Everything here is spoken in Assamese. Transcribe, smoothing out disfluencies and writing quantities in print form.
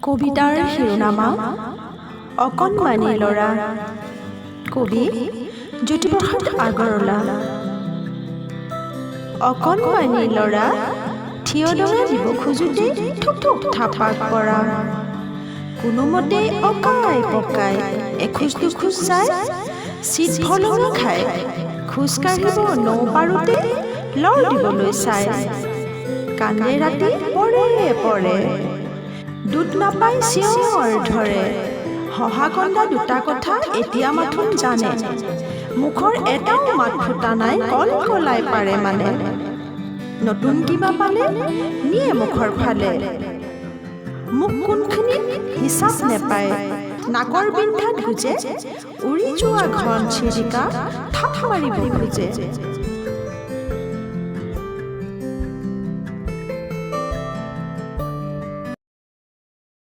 কবিতাৰ শিৰোনামা অকণমানি ল'ৰা। কবি জ্যোতিপ্ৰসাদ আগৰৱালা। অকণমানি ল'ৰা, থিয় দঙা দিব খোজোঁতেই থুপ থুপ থাপাক পৰা। কোনোমতে অকাই পকাই এখোজ দুখোজ যায় চিত ভলঙা খাই, খোজ কাঢ়িব নৌপাৰোঁতে লৰ দিবলৈ চায়। কান্দে ৰাতি পৰে পৰে, দুধ নাপাই চিঞৰ ধৰে। হহা কন্দা দুটা কথা এতিয়া মাথোন জানে, মুখৰ এটাও মাত ফুটা নাই কল কলাই পাৰে মানে। নতুন কিবা পালে নিয়ে মুখৰ ফালে, মুখ কোনখিনিত হিচাপ নেপায়। নাকৰ বিন্ধাত গুজে, উৰি যোৱা ঘন চিৰিকা থাপ মাৰিব খোজে।